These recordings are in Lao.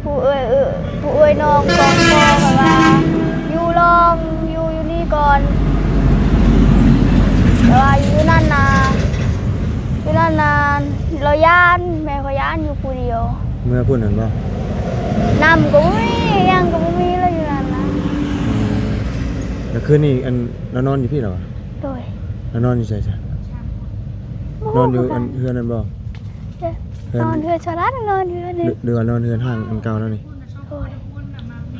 ຜູ້ເອື້ອຍ ເອີ ຜູ້ເອື້ອຍນ້ອງສອງພໍ່ ແບບວ່າຢູ່ລອງ ຢູ່ ຢູ່ນີ້ກ່ອນ ແບບວ່າຢູ່ນັ້ນນະ ຢູ່ນັ້ນນະ ລາວຢ້ານ ແມ່ຂ້ອຍຢ້ານຢູ່ຜູ້ດຽວ. ເມືອພຸ້ນຫັ້ນບໍ່? ນ້ຳກໍບໍ່ມີ ຫຍັງກໍບໍ່ມີເລີຍຢູ່ນັ້ນນະ. ແລ້ວຄືນນີ້ ອັນ ລາວນອນຢູ່ພີ້ລະຫວາ? ໂດຍ. ລາວນອນຢູ່ໃສຊະ? ນອນຢູ່ອັນເຮືອນນັ້ນບໍ່? ເອີ ເຮືອນ ນອນເຮືອນສະລັດ ນອນເຮືອນນີ້ ຫຼືວ່ານອນເຮືອນຮ້າງອັນເກົ່າແລ້ວນີ້? ໂດຍ.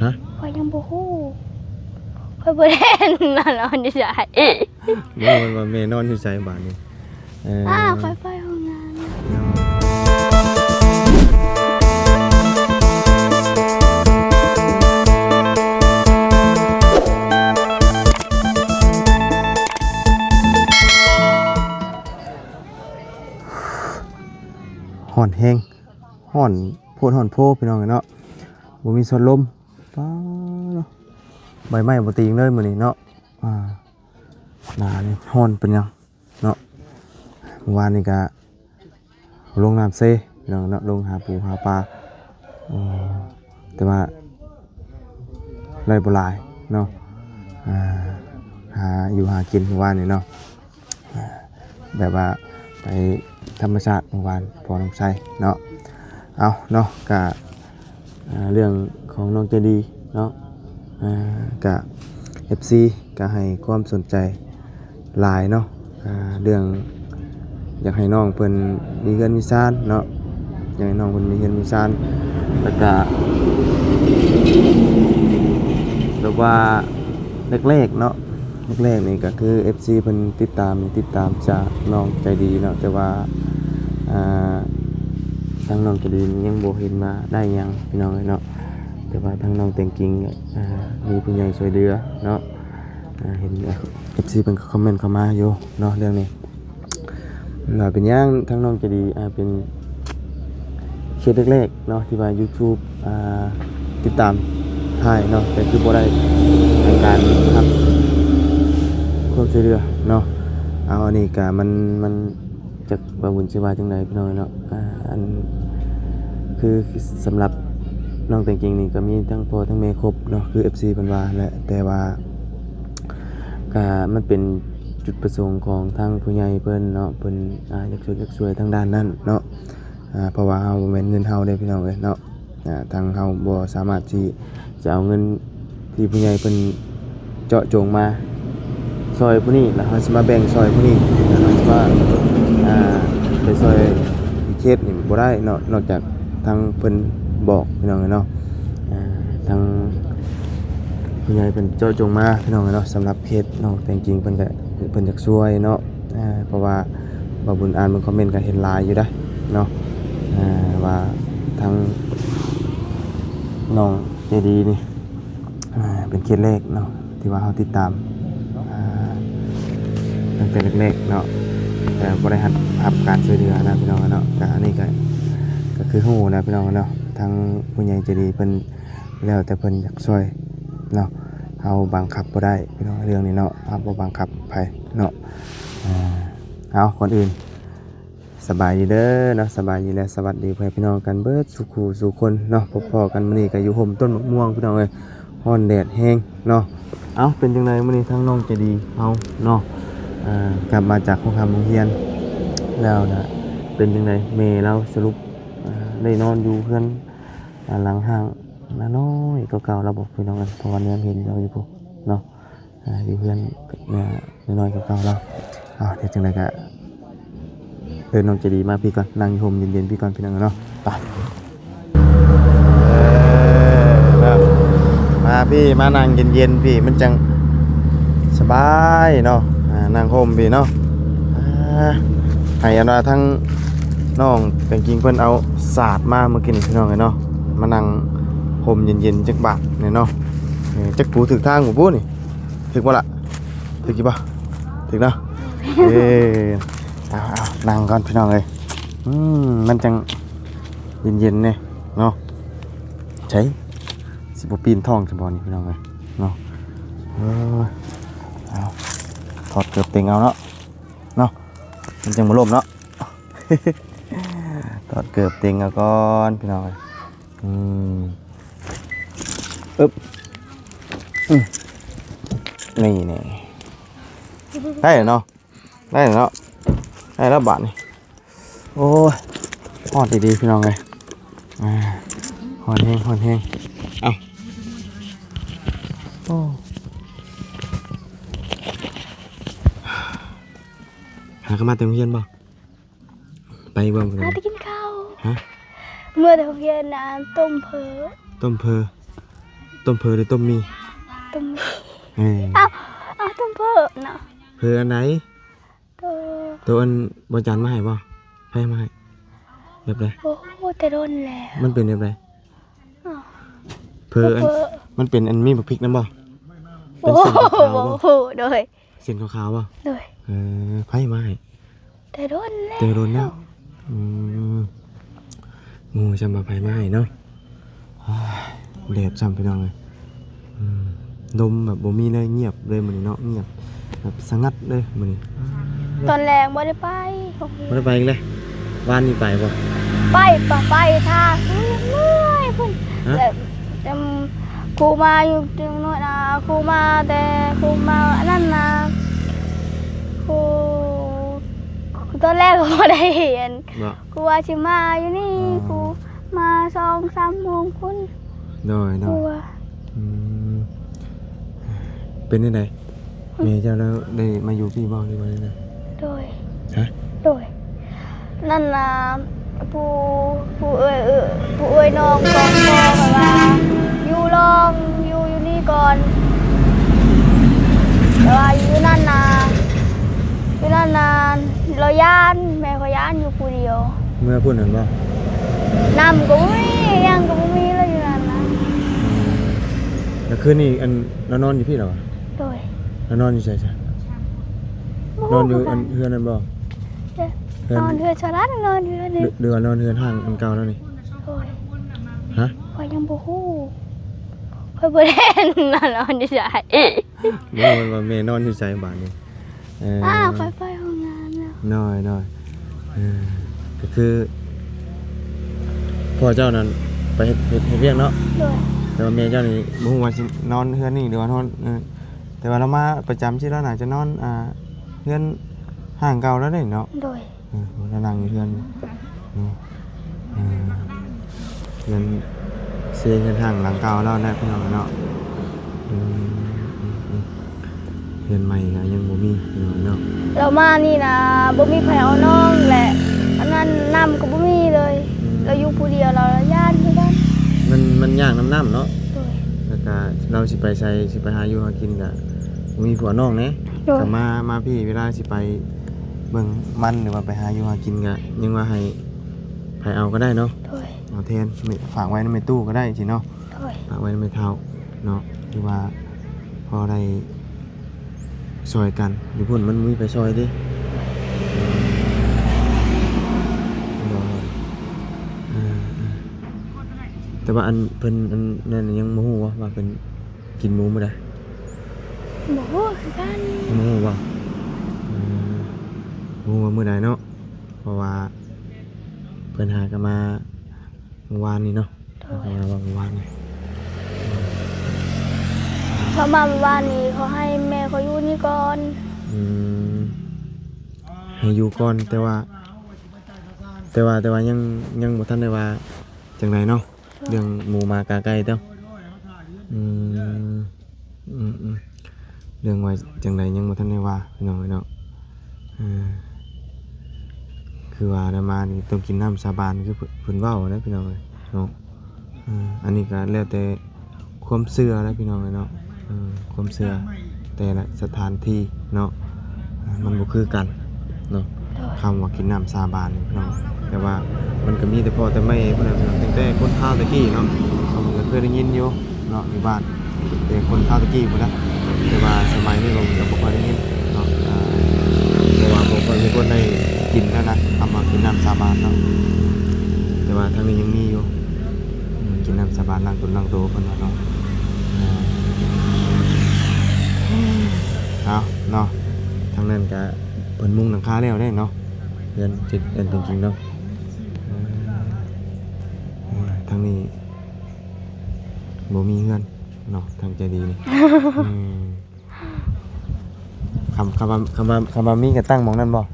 ຮະ? ຂ້ອຍຍັງບໍ່ຮູ້ ຂ້ອຍບໍ່ໄດ້ນອນຢູ່ໃສ. ບໍ່ຮູ້ວ່າແມ່ນອນຢູ່ໃສບາດນີ້. ເອີ ອ້າວ ຂ້ອຍໄປຫ້ອງນ້ຳ. ຮ້ອນແຮງ ຮ້ອນໂພດຮ້ອນໂພ ພີ່ນ້ອງເອີຍເນາະ ບໍ່ມີສອດລົມ. ປ້າເນາະ ໃບໄມ້ບໍ່ຕີງເລີຍມື້ນີ້ເນາະ. ອ່າ ໜ້ານີ້ຮ້ອນເປັນຫຍັງເນາະ. ມື້ວານນີ້ກະລົງນ້ຳເຊພີ່ນ້ອງເນາະ ລົງຫາປູຫາປາ ເອີ ແຕ່ວ່າໄດ້ບໍ່ຫຼາຍເນາະ. ອ່າ ຫາຢູ່ຫາກິນມື້ວານນີ້ເນາະ ອ່າ ແບບວ່າໄປທຳມະຊາດມື້ວານ ພໍ່ນ້ອງໄຊເນາະ. ເອົາເນາະ ກະ ອ່າ ເລື່ອງຂອງນ້ອງໃຈດີເນາະ ອ່າ ກະ ເອັຟຊີ ກະໃຫ້ຄວາມສົນໃຈຫຼາຍເນາະ ອ່າ ເລື່ອງຢາກໃຫ້ນ້ອງເພິ່ນມີເຮືອນມີຊານເນາະ ຢາກໃຫ້ນ້ອງເພິ່ນມີເຮືອນມີຊານ ແລ້ວກະ ແບບວ່າແລກໆເນາະ ແລກໆນີ້ກໍຄື ເອັຟຊີ ເພິ່ນຕິດຕາມນີ້ ຕິດຕາມຈາກນ້ອງໃຈດີເນາະ ແຕ່ວ່າ ອ່າ ທາງນ້ອງໃຈດີນີ້ຍັງບໍ່ເຫັນວ່າໄດ້ຫຍັງພີ່ນ້ອງເອີຍເນາະ. ແຕ່ວ່າທາງນ້ອງແຕງກິງ ອ່າ ມີຜູ້ໃຫຍ່ຊ່ວຍເຫຼືອເນາະ ອ່າ ເຫັນ ເອັຟຊີ ເພິ່ນກໍຄອມເມັນເຂົ້າມາຢູ່ເນາະເລື່ອງນີ້ ວ່າເປັນຫຍັງທາງນ້ອງໃຈດີ ອ່າ ເປັນເຄສແລກໆເນາະ ທີ່ວ່າ YouTube ອ່າ ຕິດຕາມຖ່າຍເນາະ ແຕ່ຄືບໍ່ໄດ້ໃຫ້ການຮັບຄວາມຊ່ວຍເຫຼືອເນາະ. ເອົາ ອັນນີ້ກະມັນ ມັນ ຈັກວ່າບຸນຊິວ່າຈັ່ງໃດພີ່ນ້ອງເນາະ ອ່າ ອັນ ຄືສຳລັບນ້ອງແຕງກິງນີ້ກໍມີທັງພໍ່ທັງແມ່ຄົບເນາະ ຄື ເອັຟຊີ ເພິ່ນວ່າແຫຼະ ແຕ່ວ່າ ກະມັນເປັນຈຸດປະສົງຂອງທາງຜູ້ໃຫຍ່ເພິ່ນເນາະ ເພິ່ນ ອ່າ ຢາກຊ່ວຍ ຢາກຊ່ວຍທາງດ້ານນັ້ນເນາະ ອ່າ ເພາະວ່າເຮົາບໍ່ແມ່ນເງິນເຮົາເດ້ພີ່ນ້ອງເອີຍເນາະ ອ່າ ທາງເຮົາບໍ່ສາມາດທີ່ຈະເອົາເງິນທີ່ຜູ້ໃຫຍ່ເພິ່ນເຈາະຈົງມາຊ່ອຍຜູ້ນີ້ ແລ້ວເຮົາຊິມາແບ່ງຊ່ອຍຜູ້ນີ້ ແລ້ວເຮົາຊິມາ ອ່າ ໄປຊ່ອຍອີກເຄສໜຶ່ງບໍ່ໄດ້ເນາະ ນອກຈາກທາງເພິ່ນບອກພີ່ນ້ອງເອີຍເນາະ ອ່າ ທາງຜູ້ໃຫຍ່ເພິ່ນເຈາະຈົງມາພີ່ນ້ອງເອີຍເນາະ. ສຳລັບເຄສນ້ອງແຕງກິງ ເພິ່ນກະ ເພິ່ນຢາກຊ່ວຍເນາະ ອ່າ ເພາະວ່າບ່າວບຸນອ່ານເບິ່ງຄອມເມັນກໍເຫັນຫຼາຍຢູ່ເດ້ເນາະ ອ່າ ວ່າທາງນ້ອງໃຈດີນີ້ ອ່າ ເປັນເຄສແລກເນາະ ທີ່ວ່າເຮົາຕິດຕາມ ອ່າ ຕັ້ງແຕ່ແລກໆເນາະ ແຕ່ບໍ່ໄດ້ຮັບ ຮັບການຊ່ວຍເຫຼືອນະພີ່ນ້ອງເນາະ. ກະອັນນີ້ກະ ກະຄືຮູ້ນະພີ່ນ້ອງເນາະ ທາງຜູ້ໃຫຍ່ໃຈດີເພິ່ນ ແລ້ວແຕ່ເພິ່ນຢາກຊ່ວຍເນາະ ເຮົາບັງຄັບບໍ່ໄດ້ພີ່ນ້ອງ ເລື່ອງນີ້ເນາະ ເຮົາບໍ່ບັງຄັບໃຜເນາະ. ອ່າ ເອົາ ກ່ອນອື່ນ ສະບາຍດີເດີເນາະ ສະບາຍດີ ແລະ ສະຫວັດດີພໍ່ແມ່ພີ່ນ້ອງກັນເບິດສູ່ຄູ່ສູ່ຄົນເນາະ. ພົບພໍ້ກັນມື້ນີ້ກໍຢູ່ຮົ່ມຕົ້ນໝາກມ່ວງພີ່ນ້ອງເອີຍ ຮ້ອນແດດແຮງເນາະ. ເອົ້າ ເປັນຈັ່ງໃດມື້ນີ້ທາງນ້ອງໃຈດີເຮົາເນາະ ເອີ ກັບມາຈາກໂຮງຮ່ຳໂຮງຮຽນແລ້ວນະ ເປັນຈັ່ງໃດແມ່ລາວສະຫຼຸບ ເອີ ໄດ້ນອນຢູ່ເຮືອນ ອ່າ ຫຼັງຫ້າງນ້ອຍໆ ເກົ່າໆ ລະບໍພີ່ນ້ອງເອີຍ ເພາະວ່າແນມເຫັນລາວຢູ່ພຸ້ນເນາະ ອ່າ ຢູ່ເຮືອນນ້ອຍໆ ເກົ່າໆ ລະ. ເອົາ ດຽວຈັ່ງໃດກະເອີ້ນນ້ອງໃຈດີມາພີ້ກ່ອນ ນັ່ງຢູ່ຮົ່ມເຢັນໆ ພີ້ກ່ອນພີ່ນ້ອງເນາະ ໄປ. ເອີ ມາພີ້ ມານັ່ງເຢັນໆ ພີ້ ມັນຈັ່ງສະບາຍເນາະ ອ່າ ນັ່ງຮົ່ມພີ້ເນາະ. ອ່າ ໃຫ້ອັນວ່າທັງນ້ອງແຕງກິງເພິ່ນເອົາສາດມາມື້ກີ້ນີ້ພີ່ນ້ອງເອີຍເນາະ ມານັ່ງຮົ່ມເຢັນໆ ຈັກບາດນີ້ເນາະ. ເອີ ຈັກປູຖືກທາງບໍ່ບຸນີ້ ຖືກບໍ່ລະ? ຖືກຢູ່ບໍ່? ຖືກເນາະ. ເອີ ເອົາໆ ນັ່ງກ່ອນພີ່ນ້ອງເອີຍ. ອືມ ມັນຈັ່ງເຢັນໆ ແດ່ເນາະ. ໃສ ຊິບໍ່ປີນທ້ອງຊະບໍ່ນີ້ພີ່ນ້ອງເອີຍເນາະ. ເອີ ເອົາ ຖອດເກີບເຕັງເອົາເນາະ ເນາະ ມັນຈັ່ງບໍ່ລົ້ມເນາະ. ຖອດເກີບເຕັງເອົາກ່ອນພີ່ນ້ອງເອີຍ. ອືມ ອຶບ ອືມ ນີ້ ນີ້ ໄດ້ແລ້ວເນາະ ໄດ້ແລ້ວເນາະ ໄດ້ແລ້ວບາດນີ້. ໂອ້ຍ ຮອດດີໆ ພີ່ນ້ອງເອີຍ ອາ ຮ້ອນແຮງ ຮ້ອນແຮງ ເອົ້າ ໂອ້ ຫາກັນມາແຕ່ໂຮງຮຽນບໍ່? ໄປບໍ່ມື້ນີ້? ຫາແຕ່ກິນເຂົ້າ ຮະ? ເມື່ອແຕ່ໂຮງຮຽນນະ ຕົ້ມເຝີ ຕົ້ມເຝີ ຕົ້ມເຝີຫຼືຕົ້ມໝີ່? ຕົ້ມໝີ່ ເອີ ເອົ້າ ເອົ້າ ຕົ້ມເຝີເນາະ ເຝີອັນໃດ? ໂຕ ໂຕອັນບໍ່ຈັນມາໃຫ້ບໍ່? ໃຜເອົາມາໃຫ້? ແບບໃດ? ໂອ້ ແຕ່ດົນແລ້ວ ມັນເປັນແບບໃດ? ອໍ ເຝີອັນ ເຝີ ມັນເປັນອັນມີບັກພິກນຳບໍ່? ເປັນເສັ້ນຂາວໆບໍ່? ໂອ້ ໂດຍ ເສັ້ນຂາວໆບໍ່? ໂດຍ ເອີ ໃຜມາໃຫ້? ແຕ່ດົນແລ້ວ ແຕ່ດົນແລ້ວ ອືມ ງູຈຳວ່າໃຜມາໃຫ້ເນາະ. ໂອ້ຍ ແດດຊ້ຳ ພີ່ນ້ອງເອີຍ ອືມ ລົມແບບບໍ່ມີເລີຍ ງຽບເລີຍມື້ນີ້ເນາະ ງຽບແບບສະຫງັດເລີຍມື້ນີ້. ຕອນແລງບໍ່ໄດ້ໄປໂຮງຮຽນ ບໍ່ໄດ້ໄປອີກເລີຍ ວານນີ້ໄປບໍ່? ໄປ ໄປ ໄປທ່າ ເມື່ອຍພຸ້ນ ຮະ? ແລ້ວ ອືມ ຄູມາຢູ່ຈັ່ງໜ້ອຍນະ ຄູມາແຕ່ ຄູມາອັນນັ້ນນະ ຄູ ຄູຕອນແລກກໍບໍ່ໄດ້ຮຽນ ບໍ່? ຄູວ່າຊິມາຢູ່ນີ້ ອໍ ຄູມາສອງສາມໂມງພຸ້ນ ໂດຍໆ ຄູວ່າ ອືມ ເປັນຈັ່ງໃດ? ແມ່ເຈົ້າລາວໄດ້ມາຢູ່ພີ້ບໍ່ ຫຼືວ່າແນວໃດ? ໂດຍ ຮະ? ໂດຍ ນັ້ນນະ ຜູ້ ຜູ້ເອື້ອຍ ເອື້ອຍ ຜູ້ເອື້ອຍນ້ອງສອງພໍ່ເພິ່ນວ່າ ຢູ່ລອງ ຢູ່ ຢູ່ນີ້ກ່ອນ ແຕ່ວ່າຢູ່ນັ້ນນະ ຢູ່ນັ້ນນະ ລາວຢ້ານ ແມ່ຂ້ອຍຢ້ານຢູ່ຜູ້ດຽວ. ເມືອພຸ້ນຫັ້ນບໍ່? ນ້ຳກໍບໍ່ມີ ຫຍັງກໍບໍ່ມີ ລາວຢູ່ນັ້ນນະ. ອືມ ແລ້ວຄືນນີ້ ອັນ ລາວນອນຢູ່ພີ້ເຫາ? ໂດຍ ລາວນອນຢູ່ໃສຊະ? ບໍ່ຮູ້ ນອນຢູ່ ຄືກັນ ອັນເຮືອນນັ້ນບໍ່? ເອີ ເຮືອນ ນອນເຮືອນສະຫຼັດ ນອນເຮືອນນີ້ ຫຼືວ່ານອນເຮືອນຮ້າງອັນເກົ່າລາວນີ້? ໂດຍ ຮະ? ຂ້ອຍຍັງບໍ່ຮູ້ ຂ້ອຍບໍ່ໄດ້ນອນຢູ່ໃສ ບໍ່ຮູ້ວ່າແມ່ນອນຢູ່ໃສບາດນີ້. ເອີ ອ້າ ຂ້ອຍໄປຫ້ອງນ້ຳແລ້ວ ນ້ອຍໆ ເອີ ກໍຄືພໍ່ເຈົ້ານັ້ນໄປເຮັດ ເຮັດ ເຮັດວຽກເນາະ ໂດຍ ແຕ່ວ່າແມ່ເຈົ້ານີ້ບໍ່ຮູ້ວ່າຊິນອນເຮືອນນີ້ ຫຼືວ່ານອນ ເອີ ແຕ່ວ່າລາວມາປະຈຳຊີ້ ລາວໜ້າຈະນອນ ອ່າ ເຮືອນຮ້າງເກົ່າລາວເດ້ເນາະ ໂດຍ ເອີ ລາວນັ່ງຢູ່ເຮືອນເນາະ ເອີ ເຮືອນເຊ ເຮືອນຮ້າງຫຼັງເກົ່າລາວແຫຼະ ພີ່ນ້ອງເນາະ ອືມ ເຮືອນໃໝ່ກໍຍັງບໍ່ມີພີ່ນ້ອງເນາະ ລາວມານີ້ນະ ບໍ່ມີໃຜເອົານ້ອງແຫຼະ ອັນນັ້ນນ້ຳກໍບໍ່ມີເລີຍ ອືມ ລາວຢູ່ຜູ້ດຽວ ລາວຢ້ານຄືກັນ ມັນ ມັນຍາກນຳນ້ຳເນາະ ໂດຍ ແລ້ວກະລາວຊິໄປໃສ ຊິໄປຫາຢູ່ຫາກິນກະບໍ່ມີຜູ້ເອົານ້ອງແດ່ ໂດຍ ກະມາ ມາພີ້ ເວລາຊິໄປເບິ່ງມັນ ຫຼືວ່າໄປຫາຢູ່ຫາກິນກະຍັງວ່າໃຫ້ໃຜເອົາກໍໄດ້ເນາະ ໂດຍ ເອົາແທນ ຝາກໄວ້ນຳແມ່ຕູ້ກໍໄດ້ຊີ້ເນາະ ໂດຍ ຝາກໄວ້ນຳແມ່ເຖົ້າເນາະ ຖືວ່າພໍໄດ້ຊ່ອຍກັນ ຢູ່ພຸ້ນມັນບໍ່ມີໃຜຊ່ອຍຕິ ໂດຍ ເອີ ແຕ່ວ່າອັນເພິ່ນ ອັນນັ້ນຍັງບໍ່ຮູ້ວ່າ ວ່າເພິ່ນກິນໝູມື້ໃດ? ບໍ່ຮູ້ຄືກັນ ຍັງບໍ່ຮູ້ບໍ່? ອືມ ບໍ່ຮູ້ວ່າມື້ໃດເນາະ ເພາະວ່າເພິ່ນຫາກໍມາ ເມື່ອວານນີ້ເນາະ ໂດຍ ເຂົາມາເມື່ອວານນີ້ ເຂົາມາເມື່ອວານນີ້ ເຂົາໃຫ້ແມ່ຂ້ອຍຢູ່ນີ້ກ່ອນ ອືມ ໃຫ້ຢູ່ກ່ອນ ແຕ່ວ່າ ແຕ່ວ່າ ແຕ່ວ່າຍັງ ຍັງບໍ່ທັນໄດ້ວ່າຈັ່ງໃດເນາະ ເລື່ອງໝູໝາກາໄກ່ເຈົ້າ ອືມ ອືມໆ ເລື່ອງວ່າຈັ່ງໃດຍັງບໍ່ທັນໄດ້ວ່າ ພີ່ນ້ອງເອີຍເນາະ ເອີ ຄືວ່ານະ ມານີ້ຕ້ອງກິນນ້ຳສາບານ ຄືເພິ່ນ ເພິ່ນເວົ້ານະ ພີ່ນ້ອງເອີຍເນາະ ເອີ ອັນນີ້ກໍແລ້ວແຕ່ຄວາມເຊື່ອແຫຼະ ພີ່ນ້ອງເອີຍເນາະ ເອີ ຄວາມເຊື່ອແຕ່ລະສະຖານທີ່ເນາະ ມັນບໍ່ຄືກັນເນາະ ໂດຍ ຄຳວ່າກິນນ້ຳສາບານນີ້ພີ່ນ້ອງ ແຕ່ວ່າມັນກໍມີແຕ່ພໍ່ແຕ່ແມ່ພຸ້ນແຫຼະ ຕັ້ງແຕ່ຄົນຄາວແຕ່ກີ້ເນາະ ເຮົາກໍເຄີຍໄດ້ຍິນຢູ່ເນາະ ຢູ່ບ້ານ ແຕ່ຄົນຄາວແຕ່ກີ້ພຸ້ນນະ ແຕ່ວ່າສະໄໝນີ້ກໍ ກໍບໍ່ຄ່ອຍໄດ້ຍິນເນາະ ອ່າ ເພາະວ່າບໍ່ຄ່ອຍມີຄົນໄດ້ກິນແລ້ວນະ ຄຳວ່າກິນນ້ຳສາບານເນາະ ແຕ່ວ່າທາງນີ້ຍັງມີຢູ່ ກິນນ້ຳສາບານລ້າງຕົນລ້າງໂຕເພິ່ນວ່າເນາະ ເອົາເນາະ ທາງນັ້ນກະເພິ່ນມຸງຫຼັງຄາແລ້ວເດ້ເນາະ ເຮືອນຈິດ ເຮືອນຈິງໆເນາະ ເອີ ທາງນີ້ ບໍ່ມີເຮືອນເນາະ ທາງໃຈດີນີ້. ອືມ ຄຳ ຄຳວ່າ ຄຳວ່າ ຄຳວ່າມີກໍຕັ້ງໝ່ອງນັ້ນບໍ່?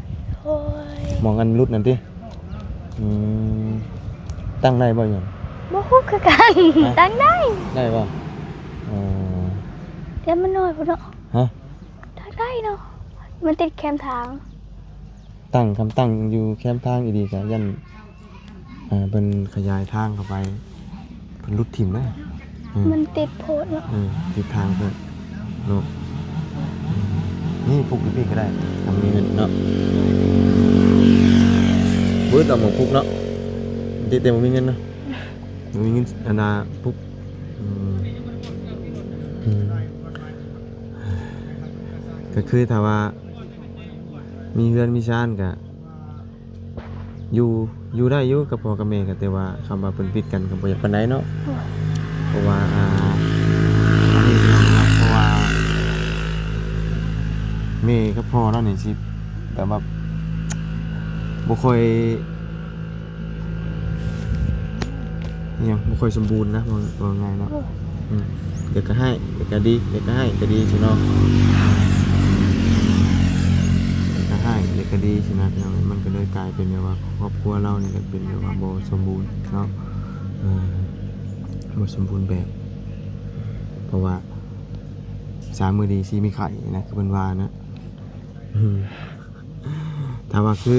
ໂອ້ຍ ໝ່ອງອັນຫຼຸດນັ້ນຕິ? ອືມ ຕັ້ງໄດ້ບໍ່ຫຍັງ? ບໍ່ຮູ້ຄືກັນ. ຮະ? ຕັ້ງໄດ້. ໄດ້ບໍ່? ເອີ ແຕ່ມັນນ້ອຍພຸ້ນເນາະ. ຮະ? ຕັ້ງໄດ້ເນາະ ມັນຕິດແຄມທາງ. ຕັ້ງ ຄຳຕັ້ງຢູ່ແຄມທາງອີ່ຫຼີກະຢ້ານ ເອີ ເພິ່ນຂະຫຍາຍທາງເຂົ້າໄປ ເພິ່ນຫຼຸດຖິ້ມເດ້. ເອີ ມັນຕິດໂພດເນາະ. ເອີ ຕິດທາງໂພດເນາະ. ອືມ ນີ້ປຸກຢູ່ພີ້ກໍໄດ້ ທາງນີ້ເນາະ. ເບິດເອົາໝ່ອງປຸກເນາະ ຕິດແຕ່ບໍ່ມີເງິນເນາະ. ບໍ່ມີເງິນອັນນ່າປຸກ. ອືມ ອືມ ກໍຄືຖ້າວ່າມີເຮືອນມີຊານກໍຢູ່ ຢູ່ໄດ້ຢູ່ກັບພໍ່ກັບແມ່ ກໍແຕ່ວ່າຄຳວ່າເພິ່ນປິດກັນກໍບໍ່ຢາກປານໃດເນາະ. ໂອ້ຍ ເພາະວ່າ ອ່າ ອັນນີ້ເນາະ ເພາະວ່າແມ່ກັບພໍ່ລາວນີ້ຊິແບບວ່າບໍ່ຄ່ອຍ ອີ່ຫຍັງ ບໍ່ຄ່ອຍສົມບູນນະ ເວົ້າ ເວົ້າງ່າຍເນາະ. ໂອ້ ອືມ ດຽວກໍຮ້າຍ ດຽວກໍດີ ດຽວກໍຮ້າຍ ກໍດີຊີ້ເນາະ. ດຽວກໍຮ້າຍ ດຽວກໍດີຊີ້ນະ ພີ່ນ້ອງ. ມັນກໍເລີຍກາຍເປັນແບບວ່າຄອບຄົວລາວນີ້ກໍເປັນແບບວ່າບໍ່ສົມບູນເນາະ. ເອີ ບໍ່ສົມບູນແບບ ເພາະວ່າສາມມື້ດີສີ່ມີໄຂ້ນະ ຄືເພິ່ນວ່ານະ. ອືມ ຖ້າວ່າຄື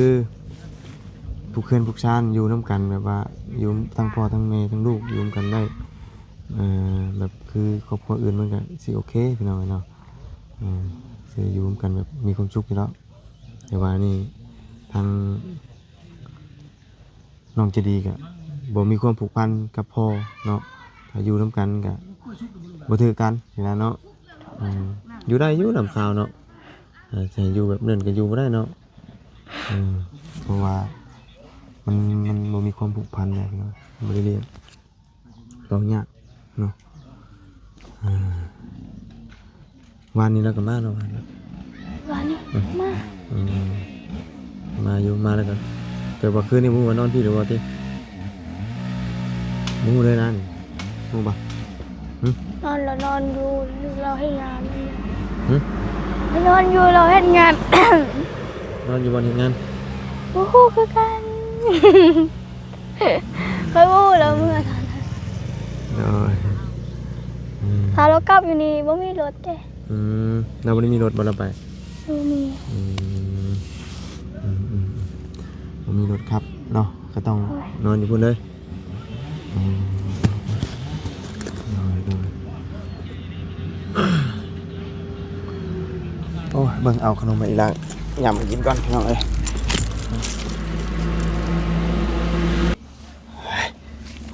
ຜູ້ເຮືອນຜູ້ຊານຢູ່ນຳກັນ ແບບວ່າຢູ່ທັງພໍ່ທັງແມ່ທັງລູກຢູ່ນຳກັນໄດ້ ເອີ ແບບຄືຄອບຄົວອື່ນມັນກະຊິໂອເຄ ພີ່ນ້ອງເອີຍເນາະ. ເອີ ຊິຢູ່ນຳກັນແບບມີຄວາມສຸກຢູ່ເນາະ. ແຕ່ວ່ານີ້ທາງນ້ອງໃຈດີກະບໍ່ມີຄວາມຜູກພັນກັບພໍ່ເນາະ ຖ້າຢູ່ນຳກັນກະບໍ່ຖືກກັນຊີ້ນະເນາະ. ເອີ ຢູ່ໄດ້ຢູ່ນຳຂ່າວເນາະ ເອີ ຊິໃຫ້ຢູ່ແບບນັ້ນກະຢູ່ບໍ່ໄດ້ເນາະ. ເອີ ເພາະວ່າມັນ ມັນບໍ່ມີຄວາມຜູກພັນແຫຼະພີ່ນ້ອງ ບໍ່ໄດ້ລ້ຽງ ຕ້ອງຍາກເນາະ. ເອີ ວານນີ້ລາວກໍມາເນາະ ວານນີ້ ວານນີ້ ອືມ ມາ ອືມ ມາຢູ່ ມາແລ້ວກໍ ແຕ່ວ່າຄືນນີ້ບໍ່ຮູ້ວ່ານອນພີ້ຫຼືບໍ່ຕິ ບໍ່ຮູ້ເລີຍນະນີ້ ຮູ້ບໍ່? ຫຶ? ນອນລະນອນຢູ່ ລາວເຮັດງານ. ຫຶ? ລະນອນຢູ່ ລາວເຮັດງານ. ນອນຢູ່ບ່ອນເຮັດງານ? ບໍ່ຮູ້ຄືກັນ ຂ້ອຍບໍ່ຮູ້ລາວເມືອ. ໂດຍ ອືມ ຖ້າລາວກັບຢູ່ນີ້ບໍ່ມີລົດເດ້. ອືມ ລາວບໍ່ໄດ້ມີລົດບໍ່ລາວໄປ? ບໍ່ມີ. ອືມ ອືມໆໆ ບໍ່ມີລົດຂັບເນາະ ກໍຕ້ອງ ໂອ້ຍ ນອນຢູ່ພຸ້ນເລີຍ. ອືມ ໂດຍ ໂດຍ ໂອ້ຍ ເບິ່ງເອົາຂະໜົມມາອີ່ຫຼ້າ ຫຍ້ຳກິນກ່ອນ ພີ່ນ້ອງເອີຍ.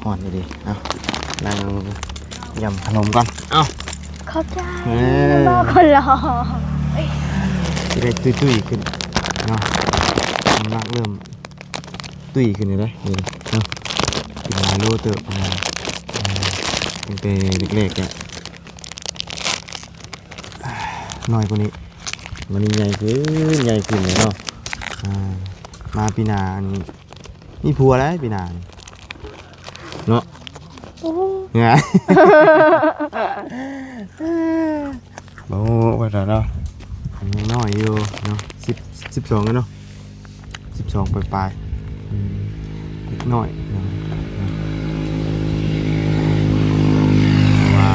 ຮ້ອນອີ່ຫຼີ ເອົາ ນັ່ງຫຍ້ຳຂະໜົມກ່ອນ ເອົາ ຂອບໃຈ ເອີ ບໍ່ຄົນຫຼໍ່ ຊິໄດ້ຕຸ້ຍໆຂຶ້ນເນາະ ນ້ຳໜັກເລີ່ມ ຕຸ້ຍຂຶ້ນແລ້ວເດ້ ນີ້ເນາະ ກິນຫຼາຍໂລເຕີບ ເອີ ຕັ້ງແຕ່ແລກໆກະນ້ອຍກວ່ານີ້ ວັນນີ້ໃຫຍ່ຂຶ້ນ ໃຫຍ່ຂຶ້ນແລ້ວເນາະ. ອ່າ ມາປີໜ້າ ອັນ ມີຜົວແລ້ວປີໜ້ານີ້ເນາະ. ໂອ້ ງາ ບໍ່ຮູ້ວ່າເນາະ ຍັງນ້ອຍຢູ່ເນາະ ສິບ ສິບສອງແລ້ວເນາະ ສິບສອງປາຍໆ ອືມ ເດັກນ້ອຍເນາະ ເພາະວ່າ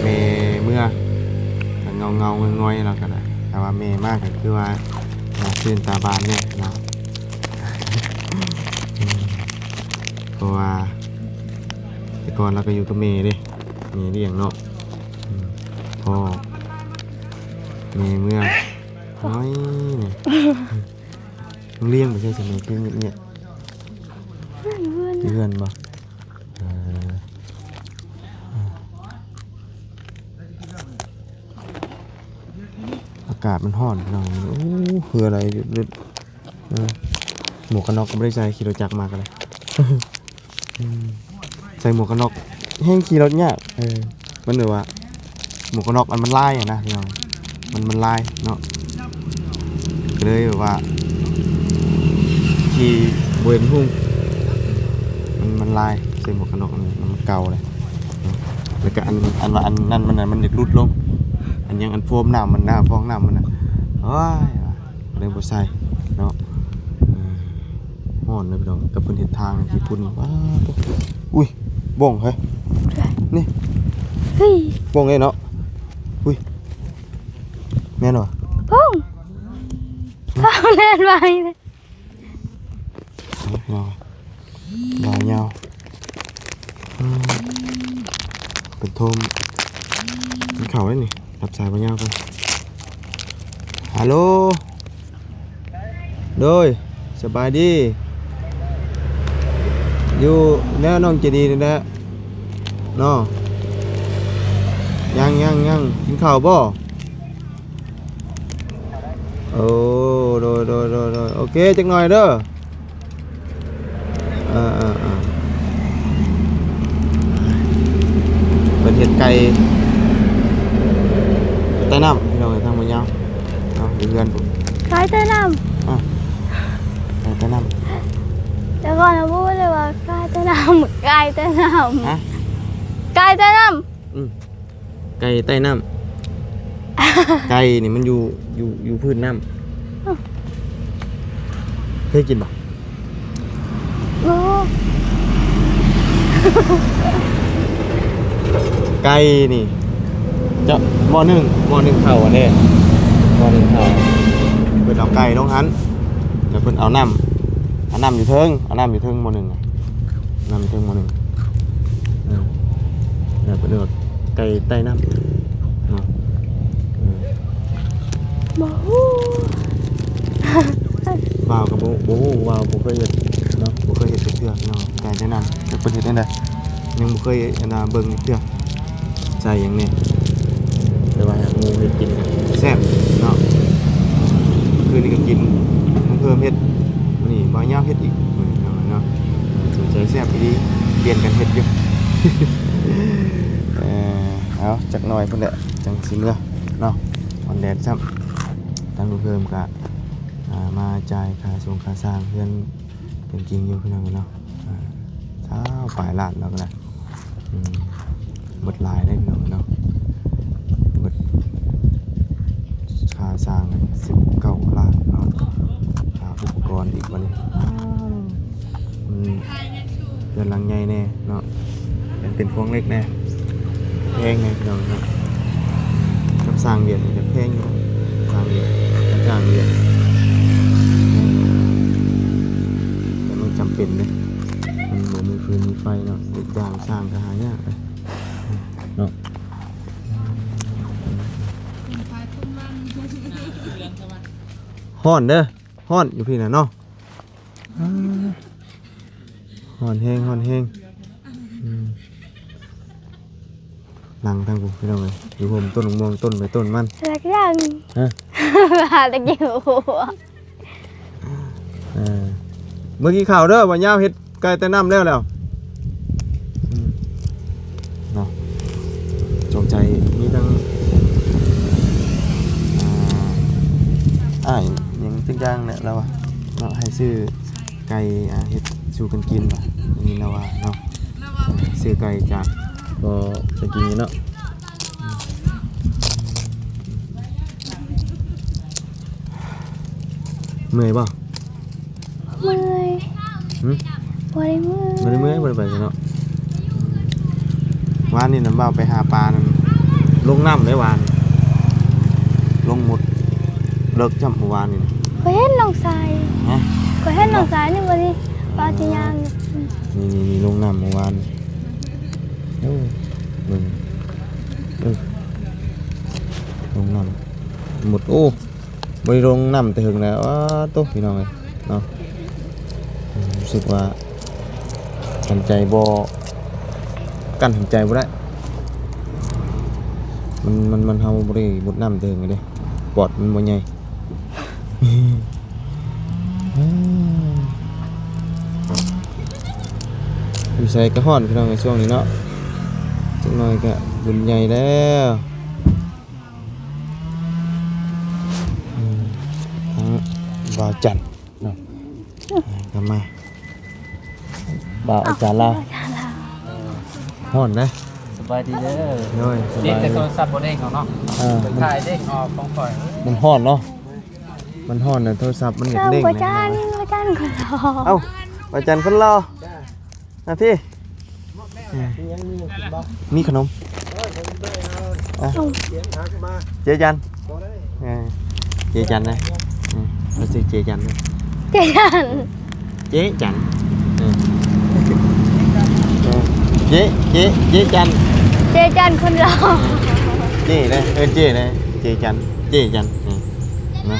ແມ່ເມືອ ກໍເງົາໆງອຍໆ ແລ້ວກໍໄດ້ ແຕ່ວ່າແມ່ມາກໍຄືວ່າໜ້າຊື່ນຕາບານເດ້ເນາະ. ເພາະວ່າແຕ່ກ່ອນລາວກໍຢູ່ກັບແມ່ເດ້ ແມ່ລ້ຽງເນາະ ອືມ ພໍ່ແມ່ເມືອ ໂອ້ຍ ນ້ອຍນີ້ ເລ້ຽງໄປໃສຊັ້ນ ຄືງຽບໆ ຢູ່ເຮືອນ ຢູ່ເຮືອນບໍ່? ເອີ ອາກາດມັນຮ້ອນພີ່ນ້ອງ ໂອ້ ເຫື່ອໄຫຼ ເອີ ໝວກກັນນັອກກໍບໍ່ໄດ້ໃສ່ ຂີ່ລົດຈັກມາກໍໄດ້ ອືມ ໃສ່ໝວກກັນນັອກແຮ່ງຂີ່ລົດຍາກ ເອີ ມັນແບບວ່າ ໝວກກັນນັອກອັນມັນລາຍຫັ້ນນະພີ່ນ້ອງ ມັນ ມັນລາຍເນາະ ກໍເລີຍແບບວ່າຂີ່ບໍ່ເຫັນຮຸ່ງ ມັນ ມັນລາຍ ໃສ່ໝວກກັນນັອກອັນນັ້ນ ມັນເກົ່າເລີຍເນາະ. ແລ້ວກໍອັນ ອັນວ່າອັນນັ້ນມັນນະ ມັນຢາກຫຼຸດລົງ ອັນຫຍັງ ອັນໂຟມນ້ຳມັນນະ ຟອງນ້ຳມັນນະ ໂອ້ຍ ກໍເລີຍບໍ່ໃສ່ເນາະ. ເອີ ຮ້ອນເດີພີ່ນ້ອງ ກັບເພິ່ນເຮັດທາງຂີ້ຝຸ່ນ ວ້າ ໂທ້ ອຸ້ຍ ບົ້ງເຮີ້ຍ ນີ້ ເຮີ້ຍ ບົ້ງເດ້ເນາະ. ອຸ້ຍ ແມ່ນບໍ່? ບົ້ງ ເຂົາແລ່ນໄວເລີຍ. ເອົາ ຍາວ ອືມ ເປັນໂທມ ກິນເຂົ້າແລ້ວນີ້ ຮັບສາຍບໍ່ຍາວກ່ອນ. ຮັລໂຫຼ ໂດຍ ສະບາຍດີ ຢູ່ແນວໜອງເຈດີນີ້ແຫຼະເນາະ. ຍັງ ຍັງ ຍັງ ກິນເຂົ້າບໍ່? ໂອ້ ໂດຍ ໂດຍ ໂດຍ ໂດຍ ໂອເຄ ຈັກໜ່ອຍເດີ. ເອີ ເອີ ເອີ ເພິ່ນເຮັດໄກ່ໃຕ້ນ້ຳ ພີ່ນ້ອງເອີຍ ທາງບໍ່ຍາວເນາະ ຢູ່ເຮືອນພຸ້ນ ໄກ່ໃຕ້ນ້ຳ. ອ່າ ໄກ່ໃຕ້ນ້ຳ ແຕ່ກ່ອນນະບໍ່ຮູ້ເລີຍວ່າໄກ່ໃຕ້ນ້ຳ ໄກ່ໃຕ້ນ້ຳ ຮະ ໄກ່ໃຕ້ນ້ຳ ອືມ ໄກ່ໃຕ້ນ້ຳ ໄກ່ນີ້ມັນຢູ່ ຢູ່ ຢູ່ພື້ນນ້ຳ. ເອີ ເຄີຍກິນບໍ່? ບໍ່ ໄກ່ນີ້ ເຈົ້າ ໝໍ້ໜຶ້ງ ໝໍ້ໜຶ້ງເຂົ້າອັນນີ້ ໝໍ້ໜຶ້ງເຂົ້າ ເພິ່ນເອົາໄກ່ລົງຫັ້ນ ແລ້ວເພິ່ນເອົານ້ຳ ເອົານ້ຳຢູ່ເທິງ ເອົານ້ຳຢູ່ເທິງໝໍ້ໜຶ້ງ ນຳເທິງໝໍ້ໜຶ້ງ ເອີ ແລ້ວເພິ່ນເອີ້ນວ່າໄກ່ໃຕ້ນ້ຳເນາະ. ເອີ ບໍ່ຮູ້ ບ່າວກໍບໍ່ ບໍ່ຮູ້ ບ່າວບໍ່ເຄີຍເຮັດເນາະ ບໍ່ເຄີຍເຮັດຈັກເທື່ອເນາະ ໄກ່ໃຕ້ນ້ຳ ຈັກເພິ່ນເຮັດແນວໃດ ຍັງບໍ່ເຄີຍອັນນ່າເບິ່ງຈັກເທື່ອ. ໃສ່ຫຍັງແດ່ ແຕ່ວ່າໝູ່ເຮັດກິນກໍແຊບເນາະ. ຄືນນີ້ກໍກິນ ນ້ອງເພີ່ມເຮັດ ມື້ນີ້ບ່າວຍາວເຮັດອີກ ມື້ນີ້ເນາະ ສົງໄສແຊບອີ່ຫຼີ ປ່ຽນກັນເຮັດຢູ່. ເອີ ເອົາ ຈັກໜ່ອຍພຸ້ນແຫຼະ ຈັ່ງຊິເມືອເນາະ ຮ້ອນແດດຊ້ຳ. ທາງນ້ອງເພີ່ມກໍ ອ່າ ມາຈ່າຍຄ່າຊົງຄ່າຊ່າງເຮືອນ ເປັນຈິງຢູ່ພີ່ນ້ອງເນາະ ອ່າ ຊາວປາຍລ້ານເນາະ ກໍໄດ້ ອືມ ເບິດຫຼາຍເດ້ພີ່ນ້ອງເນາະ ເບິດຄ່າສ້າງສິບເກົ້າລ້ານເນາະ ຄ່າອຸປະກອນອີກບັດນີ້ ອືມ ເຮືອນຫຼັງໃຫຍ່ແດ່ເນາະ ເປັນ ເປັນໂຄງເຫຼັກແດ່ ແພງແດ່ພີ່ນ້ອງເນາະ ກັບສ້າງວຽກນີ້ກໍແພງຢູ່ ສ້າງວຽກ ສ້າງວຽກ ແຕ່ມັນຈຳເປັນເດ້ ມັນບໍ່ມີຟືນມີໄຟເນາະ ອີກຢ່າງຊ່າງກໍຫາຍາກເດ້ເນາະ. ຮ້ອນເດີ ຮ້ອນຢູ່ພີ້ນະເນາະ ຮ້ອນແຮງ ຮ້ອນແຮງ ອືມ ນັ່ງທາງພຸ້ນພີ່ນ້ອງເອີຍ ຢູ່ຮົ່ມຕົ້ນໝາກມ່ວງ ຕົ້ນໄປຕົ້ນມັນ ແລ້ວກໍຍັງ ຮະ ຫາແຕ່ກິນຫົວ ເອີ ເມືອກິນເຂົ້າເດີ ບ່າວຍາວເຮັດໄກ່ໃຕ້ນ້ຳແລ້ວ ແລ້ວ ອືມ ເນາະ ສົງໄສມີທັງ ອ່າ ອ້າຍຫຍັງຈັກຢ່າງແຫຼະລາວວ່າເນາະ ໃຫ້ຊື້ໄກ່ ອ່າ ເຮັດສູ່ກັນກິນວ່າ ນີ້ລາວວ່າເນາະ ຊື້ໄກ່ຈາກພໍ່ໄປກິນເນາະ. ເມື່ອຍບໍ່? ເມື່ອຍ. ຫຶ? ບໍ່ໄດ້ເມື່ອຍ. ບໍ່ໄດ້ເມື່ອຍ ບໍ່ໄດ້ໄປເນາະ. ວານນີ້ນະ ບ່າວໄປຫາປານັ້ນ ລົງນ້ຳໄດ້ວານ ລົງໝົດເລິກຈ້ຳ ເມື່ອວານນີ້ນະ. ຂ້ອຍເຫັນນ້ອງຊາຍ. ຮະ? ຂ້ອຍເຫັນນ້ອງຊາຍນີ້ ບໍ່ນີ້ ປາຊິຍ່າງ. ນີ້ໆໆ ລົງນ້ຳເມື່ອວານ. ໂອ້ ເບິ່ງ ເອີ ລົງນ້ຳໝົດ. ໂອ້ ບໍ່ໄດ້ລົງນ້ຳແຕ່ເຫິງແລ້ວ. ອ້າ ໂຕ ພີ່ນ້ອງເອີຍເນາະ. ຮູ້ສຶກວ່າ ຫາຍໃຈບໍ່ ກັ້ນຫາຍໃຈບໍ່ໄດ້. ມັນ ມັນ ມັນ ເຮົາບໍ່ໄດ້ມຸດນ້ຳແຕ່ເຫິງເດ້. ປອດມັນບໍ່ໃຫຍ່. ຢູ່ໃສກໍຮ້ອນ ພີ່ນ້ອງເອີຍ ຊ່ວງນີ້ເນາະ. ຈັກໜ້ອຍກໍບຸນໃຫຍ່ແລ້ວ. ອືມ ທັງບ່າວຈັນເນາະ ອ່າ ກໍມາ ບ່າວອາຈານລາວ. ຮ້ອນນະ. ສະບາຍດີເດີ. ໂດຍ ສະບາຍດີ. ນີ້ແຕ່ໂທລະສັບບໍ່ເດ້ງອອກເນາະ. ເອີ ມັນຖ່າຍເດ້ງອອກຂອງຂ້ອຍ. ມັນຮ້ອນເນາະ ມັນຮ້ອນນະ ໂທລະສັບມັນຢາກເດ້ງ. ເອີ ພະອາຈານ ພະອາຈານ ເອົ້າ ພະອາຈານຄົນຫຼໍ່ ມາພີ້. ມີຂະໜົມ ເອີ ເອົາ ເຈຈັນ ເອີ ເຈຈັນນະ. ເອີ ເຮົາຊື່ເຈຈັນເດີ ເຈຈັນ ເຈຈັນ ເອີ ເອີ ເຈ ເຈ ເຈຈັນ ເຈຈັນຄົນຫຼໍ່ ເຈເດ້ ເອີ ເຈເດ້ ເຈຈັນ ເຈຈັນ. ເອີ ນະ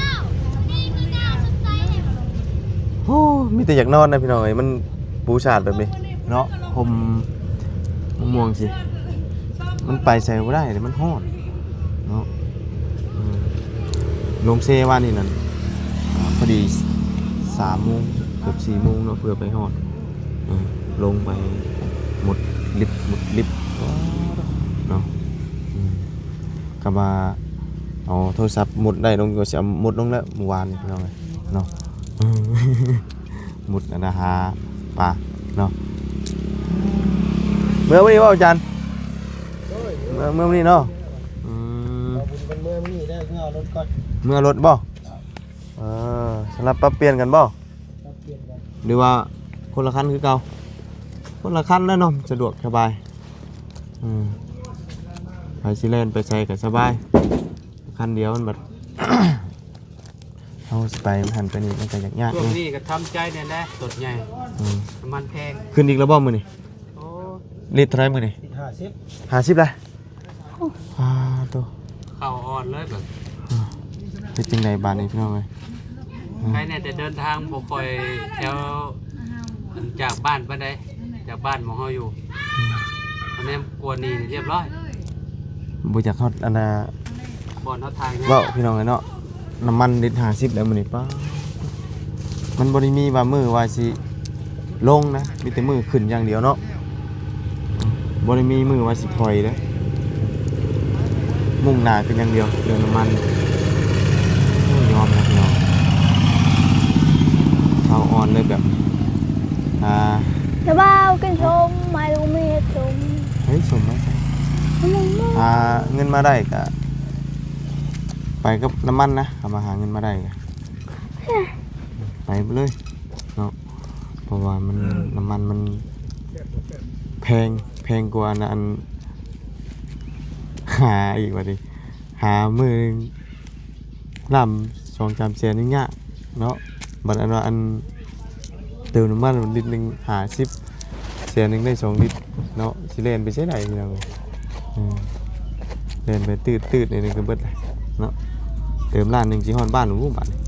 ໂອ້ ມີແຕ່ຢາກນອນນະພີ່ນ້ອງເອີຍ ມັນ ປູສາດແບບນີ້ເນາະ ຮົ່ມ ມະມ່ວງຊິ ມັນໄປໃສບໍ່ໄດ້ເດ້ ມັນຮ້ອນເນາະ. ເອີ ລົງເຊວານນີ້ນັ້ນ ອາ ພໍດີສາມໂມງ ເກືອບສີ່ໂມງເນາະ ເພື່ອໄປຮອດ ເອີ ລົງໄປໝົດລິບ ໝົດລິບເນາະ. ເອີ ກະວ່າເອົາໂທລະສັບໝົດໄດ້ລົງ ກະຊິເອົາໝົດລົງແລ້ວມື້ວານນີ້ ພີ່ນ້ອງເອີຍເນາະ. ມຸດອັນນະຫາປາເນາະ. ເມືອມື້ນີ້ບໍ່ອາຈານ? ໂດຍ ເມືອ ເມືອມື້ນີ້ເນາະ. ອືມ ເອົາບຸນເພິ່ນເມືອມື້ນີ້ເດີ ເມືອເອົາລົດກ່ອນ. ເມືອເອົາລົດບໍ່? ເອີ ສະລັບປັບປ່ຽນກັນບໍ່? ປັບປ່ຽນກັນ ຫຼືວ່າຄົນລະຄັນຄືເກົ່າ? ຄົນລະຄັນແຫຼະເນາະ ສະດວກສະບາຍ. ອືມ ໃຜຊິແລ່ນໄປໃສກະສະບາຍ ຄັນດຽວມັນບັດ ເຮົາຊິໄປຫັ້ນໄປນີ້ມັນກະຍາກໆ. ຊ່ວງນີ້ກະທຳໃຈແດ່ແຫຼະ ລົດໃຫຍ່ ອືມ ນ້ຳມັນແພງ. ຂຶ້ນອີກແລ້ວບໍ່ມື້ນີ້? ໂອ້ ລິດເທົ່າໃດມື້ນີ້? ຫ້າສິບ ຫ້າສິບແລ້ວ. ໂອ້ ອາໂຕ ເຂົ້າອ່ອນເລີຍແບບ ອືມ ເຮັດຈັ່ງໃດບາດນີ້ພີ່ນ້ອງເອີຍ? ອືມ ໃຄແນ່ແຕ່ເດີນທາງບໍ່ຄ່ອຍແຖວ ຈາກບ້ານປານໃດ ຈາກບ້ານໝ່ອງເຮົາຢູ່. ອືມ ອັນນີ້ກວນນີ້ຮຽບຮ້ອຍ ບໍ່ຢາກຮອດອັນນະ ບ່ອນເຮົາຖ່າຍ ເວົ້າພີ່ນ້ອງເອີຍເນາະ. ນ້ຳມັນລິດຫ້າສິບແລ້ວມື້ນີ້ ປ້າ ມັນບໍ່ໄດ້ມີວ່າມື້ວ່າຊິລົງນະ ມີແຕ່ມື້ຂຶ້ນຢ່າງດຽວເນາະ ບໍ່ໄດ້ມີມື້ວ່າຊິຖອຍເດ້ ມຸ່ງໜ້າຂຶ້ນຢ່າງດຽວເລື່ອງນ້ຳມັນ. ໂອ້ຍ ຍອມແລ້ວພີ່ນ້ອງ ເຂົ້າອ່ອນເລີຍແບບ ອາ ສະບາຍ ກິນສົ້ມ ໃຫ້ລູກມີເຮັດສົ້ມ. ເຮີ້ຍ ສົ້ມມາໃສ? ອາ ເງິນມາໄດ້ກະໄປກັບນ້ຳມັນນະ ເຮົາມາຫາເງິນມາໄດ້ກະ ໄປເບິດເລີຍເນາະ ເພາະວ່າມັນ ອືມ ນ້ຳມັນມັນແພງ ແພງກວ່າອັນ ອັນ ຫາອີກວ່າຕິ ຫາມື້ໜຶ່ງລ້ານສອງສາມແສນຍັງຍາກເນາະ. ບັດອັນວ່າອັນເຕີມນ້ຳມັນລິດໜຶ່ງຫ້າສິບ ແສນໜຶ່ງໄດ້ສອງລິດເນາະ ຊິແລ່ນໄປໃສໄດ້ພີ່ນ້ອງເອີຍ. ເອີ ແລ່ນໄປຕືດໆ ໜ້ອຍໜຶ່ງກະເບິດແລ້ວເນາະ. ເຕີມລ້ານໜຶ່ງຊິຮອດບ້ານບໍ່ບາດນີ້?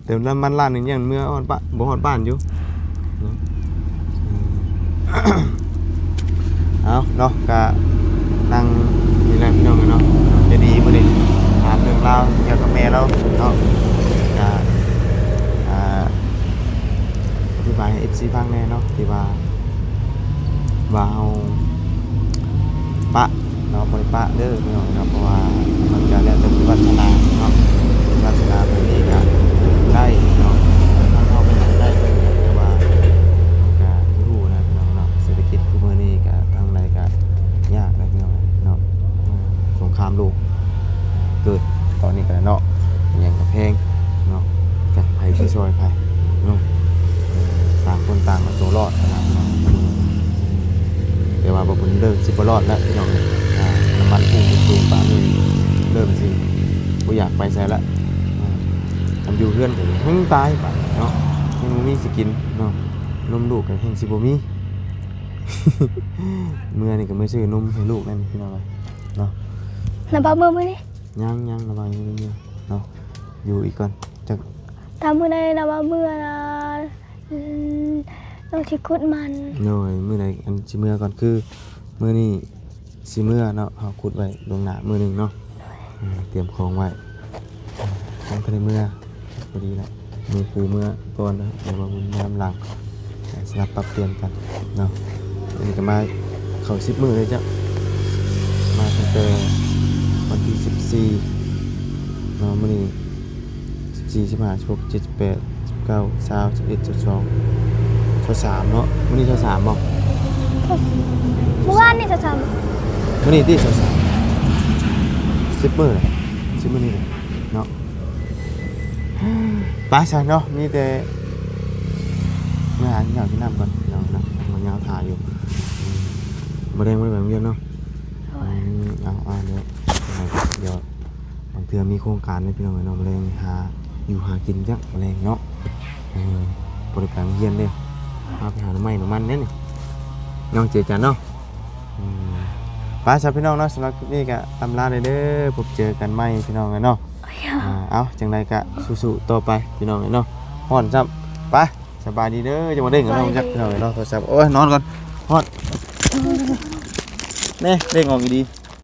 ເຕີມນ້ຳມັນລ້ານໜຶ່ງຍັງເມືອຮອດບ້ານ ບໍ່ຮອດບ້ານຢູ່ເນາະ. ເອົາເນາະ ກະນັ່ງນີ້ແຫຼະພີ່ນ້ອງເອີຍເນາະ. ໃຈດີມື້ນີ້ຖາມເລື່ອງລາວກ່ຽວກັບແມ່ລາວເນາະ ກະ ອາ ອະທິບາຍໃຫ້ເອັຟຊີຟັງແດ່ເນາະ ທີ່ວ່າ ວ່າເຮົາປະເນາະ ບໍ່ໄດ້ປະເດີພີ່ນ້ອງເນາະ ເພາະວ່າມັນກະແລ້ວແຕ່ບຸນວາສະໜາເນາະ. ບຸນວາສະໜາເພິ່ນນີ້ກະໄດ້ເນາະ ທາງເຮົາໄປຫາໄດ້ເພິ່ນກະຖືວ່າ ມັນກະບໍ່ຮູ້ນະພີ່ນ້ອງເນາະ. ເສດຖະກິດຄືມື້ນີ້ກະທາງໃດກະຍາກນະພີ່ນ້ອງເນາະ ສົງຄາມໂລກ ເກີດຕອນນີ້ກະເນາະ ຫຍັງກະແພງເນາະ ຈັກໃຜຊິຊ່ອຍໃຜເນາະ. ຕ່າງຄົນຕ່າງເອົາໂຕລອດຫັ້ນນະພີ່ນ້ອງ. ແຕ່ວ່າບໍ່ບຸນເລີ່ມຊິບໍ່ລອດແລ້ວພີ່ນ້ອງເອີຍ. ອາ ນ້ຳມັນພຸ່ງສູງປານນີ້ ເລີ່ມຊິບໍ່ຢາກໄປໃສລະ. ອາ ຄັນຢູ່ເຮືອນກະແຮ່ງຕາຍບາດນີ້ເນາະ ຍັງບໍ່ມີຊິກິນເນາະ. ນົມລູກກະແຮ່ງຊິບໍ່ມີ ເມື່ອນີ້ກະມາຊື້ນົມໃຫ້ລູກນັ້ນພີ່ນ້ອງເອີຍເນາະ. ນຳພາເມືອມື້ນີ້? ຍັງໆ ລະຫວ່າງນີ້ເນາະ ຢູ່ອີກກ່ອນຈັກ ຖ້າມື້ໃດນະວ່າເມືອນະ ອືມ ນ້ອງຊິຂຸດມັນ. ໂດຍ ມື້ໃດອັນຊິເມືອກ່ອນ ຄືມື້ນີ້ຊິເມືອເນາະ ເຮົາຂຸດໄວ້ລ່ວງໜ້າມື້ໜຶ່ງເນາະ. ອືມ ຕຽມຂອງໄວ້ ຂອງທັນໄດ້ເມືອ ພໍດີລະ ມື້ຄູ່ເມືອກ່ອນນະ ແຕ່ວ່າບຸນຍາມຫຼັງ ສະລັບປັບປ່ຽນກັນເນາະ. ອັນນີ້ກະມາເຂົ້າສິບມື້ເລີຍເຈົ້າ ມາຕັ້ງແຕ່ວັນທີສິບສີ່ເນາະ ມື້ນີ້ສິບສີ່ ສິບຫ້າ ສິບຫົກ ສິບເຈັດ ສິບແປດ ສິບເກົ້າ ຊາວ ຊາວເອັດ ຊາວສອງ ຊາວສາມເນາະ. ມື້ນີ້ຊາວສາມບໍ່? ມື້ວານນີ້ຊາວສາມ ມື້ນີ້ຕິຊາວສາມ ສິບມື້ລະ ສິບມື້ນີ້ລະເນາະ. ໄປຊະເນາະ ມີແຕ່ເມືອຫາກິນເຂົ້າກິນນ້ຳກ່ອນເນາະ ເນາະ ມາຍາວຖ້າຢູ່. ອືມ ບໍ່ໄດ້ ບໍ່ໄດ້ໄປໂຮງຮຽນເນາະ. ໂດຍ ອືມ ເອົາ ເອົາ ດຽວ ດຽວ ບາງເທື່ອມີໂຄງການເດ້ພີ່ນ້ອງເອີຍເນາະ ມື້ແລງຫາຢູ່ຫາກິນຈັກມື້ແລງເນາະ. ເອີ ບໍ່ໄດ້ໄປໂຮງຮຽນເດ້ ພາໄປຫາໜໍ່ໄມ້ໜໍ່ມັນເດ້ນີ້ເນາະ ເຈີກັນເນາະ. ອືມ ໄປຊະພີ່ນ້ອງເນາະ ສຳລັບຄລິບນີ້ກະອຳລາເດີ ພົບເຈີກັນໃໝ່ພີ່ນ້ອງເອີຍເນາະ. ໂດຍ ອ່າ ເອົາ ຈັ່ງໃດກະສູ້ໆຕໍ່ໄປພີ່ນ້ອງເອີຍເນາະ ຮ້ອນຊ້ຳ. ໄປ ສະບາຍດີເດີ ຈະບໍ່ເດ້ງກັນເນາະ ຈັກພີ່ນ້ອງເອີຍເນາະ ໂທລະສັບ ໂອ້ຍ ນອນກ່ອນ ຮ້ອນ ແນ່ ເດ້ງອອກອີ່ຫຼີ.